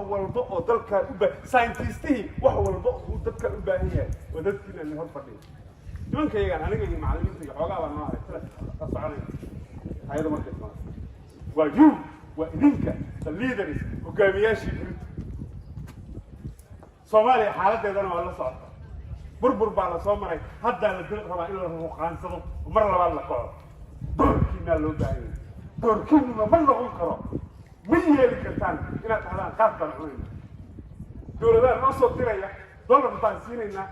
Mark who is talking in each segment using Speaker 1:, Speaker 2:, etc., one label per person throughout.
Speaker 1: Walba oo dalkan u baa scientistihii, wax walba oo uu dadkan u baahan yahay waa dadkiina idin hor fadhiya. Nimanka iyagaan, aniga iyo macallimiinta iyo xoogaa baa noo haray tala la soconaya. Hayada markay timaado waa you, waa idinka, the leaders, hogaamiyaashii berito. Soomaaliya xaaladeedana waa la socota. Burbur baa la soo maray. Haddaa la dil rabaa in la ruuqaansado oo mar labaad la kaco. Doorkiinaa loo baahan yahay. Doorkiinuna ma noqon karo, ma yeeli kartaan inaad dhahdaan qaad baan cunayna, dowladaha noo soo diraya, dollar baan siinaynaa,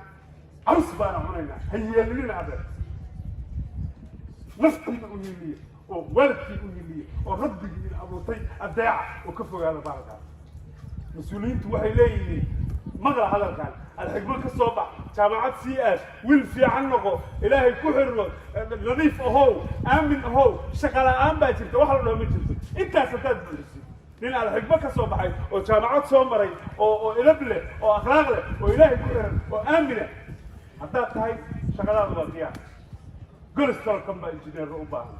Speaker 1: caws baana cunaynaa. Ha yeelinina adeer. Naftiina u hiliye oo waalidkii u hiliye oo rabbigii in abuurtay adeeca oo ka fogaada baalkaas. Mas-uuliyiintu waxay leeyihiin, maqla hadalkan: Alxigmo ka soo bax, jaamacad sii aad, wiil fiican noqo, Ilaahay ku xirno, nadiif ahow, aamin ahow. Shaqa la'aan baa jirta, wax la dhaho ma jirto. Intaas haddaad buuxisid, nin Alxigmo ka soo baxay oo jaamacad soo maray oo edab leh oo akhlaaq leh oo Ilaahay ku xiran oo aamina haddaad tahay, shaqadaadu waa diyaar. Golis Telecom baa injineerro u baahan,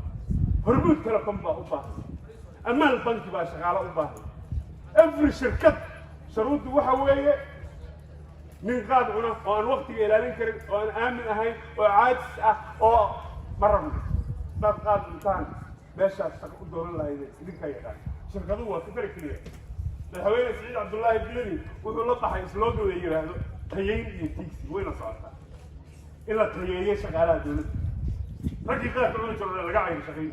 Speaker 1: Hormuud Telecom baa u baahan, Amaal Banki baa shaqaalo u baahan, every shirkad. Sharuuddu waxa weeye nin qaad cuna oo aan waktiga ilaalin karin oo aan aamin ahayn oo caajis ah oo ma rabno. Haddaad qaad cuntaan, meeshaad shaqo u doonan lahaydeen idinkaa yaqaan. Shirkaduhu waa ka very clear. Madaxweyne Siciid Cabdullaahi Deni wuxuu la baxay slogan la yidhaahdo tayeyn iyo tiigsi. Wayna socotaa in la tayeeyo shaqaalaha dowladda. Raggii qaadka cuni jiro laga cayr shaqayn,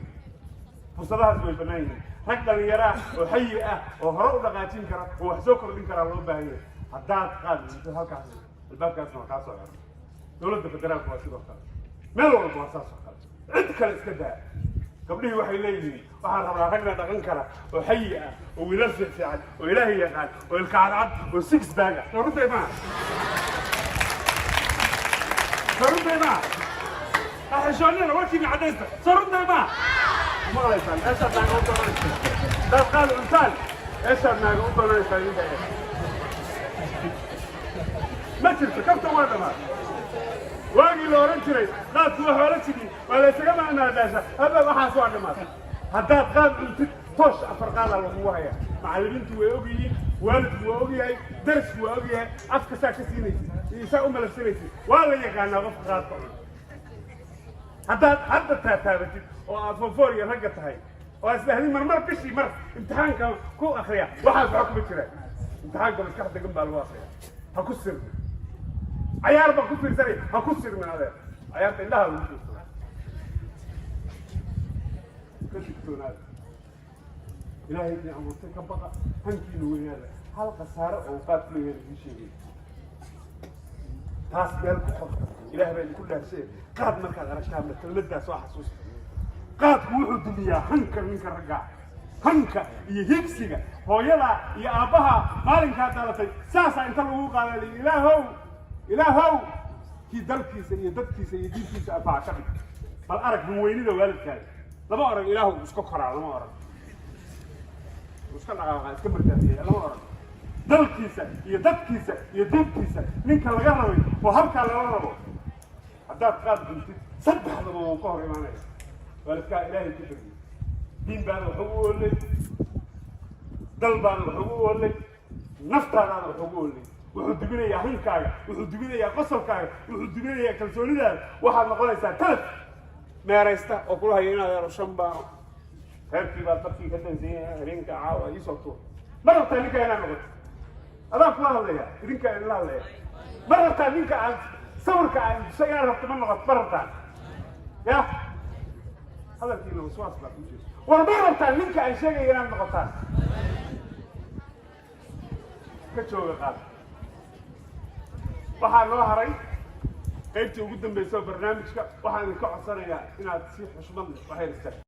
Speaker 1: fursadahaas way bannaan yihiin. Rag dhalinyaro ah oo xayi ah oo hore u dhaqaajin kara oo wax soo kordhin karaa loo baahan yahay. Haddaad qaad cunto, halkaas albaabkaasna waa kaa soo xiran. Dowladda federaalka waa sidoo kale, meel walba waa saas oo kale. Cid kale iska daa. Gabdhihii waxay leeyihiin, waxaan rabnaa ragna dhaqan kara oo xayi ah oo wiilal fiicfiican oo Ilaahay yaqaan oo ilka cadcad oo six pack ah. Soo runtay maaha? Soo runtay maaha? Ha xishoonnina, warkiina caddaysta. Soo runtay maaha? Maqlaysaan? Meeshaad naaga u doonanaysaa haddaad qaad cuntaan, meeshaad naaga u doonanaysaa idinka ma jirto. Kafta waa dhammaad. Waagii la odhan jiray qaadku waa xoola jigi, waa la ysaga maamaadaasha haba, waxaas waa dhammaad. Haddaad qaad cuntid, toosh afar qaadaa lagugu hayaa. Macallimiintu way og yihiin, waalidku waa og yahay, darisku waa og yahay. Afka saa ka siinaysid iyo saa u malabsanaysid, waa la yaqaanaa qofka qaadka cuna. Haddaad hadda taataabatid oo aad fofoor iyo ragga tahay oo aad isdhahdin marmar bishii mar imtixaanka ku akriya, waxaas waxa kuma jiraan. Imtixaanka maskax degan baa lagu akriya. Ha ku sirmin. Cayaar baan ku fiirsanay, ha ku sirmin adeer. Cayaarta indhaha lagu fiirsada. Ka digtoonaada. Ilaahay idin abuurtay ka baqa, hankiina weynaada. Hal khasaare oo qaad ku leeyahay idiin sheegay, taas meel ku qorta. Ilaah baa idinku dhaarshay, qaad markaad aragtaan kelmaddaas waa xasuusta. Qaadku wuxuu dumiyaa hanka ninka raggaa, hanka iyo higsiga. Hooyada iyo aabbaha maalinkaa dhalatay saasaa inta lagu qaaday, "Ilaahow, Ilaahow, kii dalkiisa iyo dadkiisa iyo diintiisa anfaca ka dhig." Bal arag hanweynida waalidkaaga. Lama oran "Ilaahow iska koraa", lama oran iska dhaqaaqa, iska markaasiya, lama oran. Dalkiisa iyo dadkiisa iyo diintiisa ninka laga rabay oo halkaa lala rabo, haddaad qaad cuntid, saddexdaba wuu ka hor imaanaya. Waalidkaa Ilaahay ku bariyey, diin baana wax ugu oolay, dal baana wax ugu oolay, naftaadaana wax ugu oolay. Wuxuu dubinayaa hankaaga, wuxuu dubinayaa qosolkaaga, wuxuu dubinayaa kalsoonidaada. Waxaad noqonaysaa talaf meeraysta oo kula haya inaad ero shan baano. Reerkii baa dabkii ka dansan yahay habeenka caawa, iisoo tuur. Ma rabtaa ninkaa inaad noqoto? Adaan kula hadlaya, idinkaa idinla hadlaya. Ma rabtaa ninka aad sawirka aan tusay inaad rabto ma noqoto? Ma rabtaan? Ya hadalkiina waswaas baa ku jira. War ma rabtaan ninka aan sheegaya inaad noqotaan? Ka jooga qaad. Waxaa noo haray qaybtii ugu dambaysa oo barnaamijka. Waxaan idinka codsanayaa inaad si xushmad leh waxay istaagto.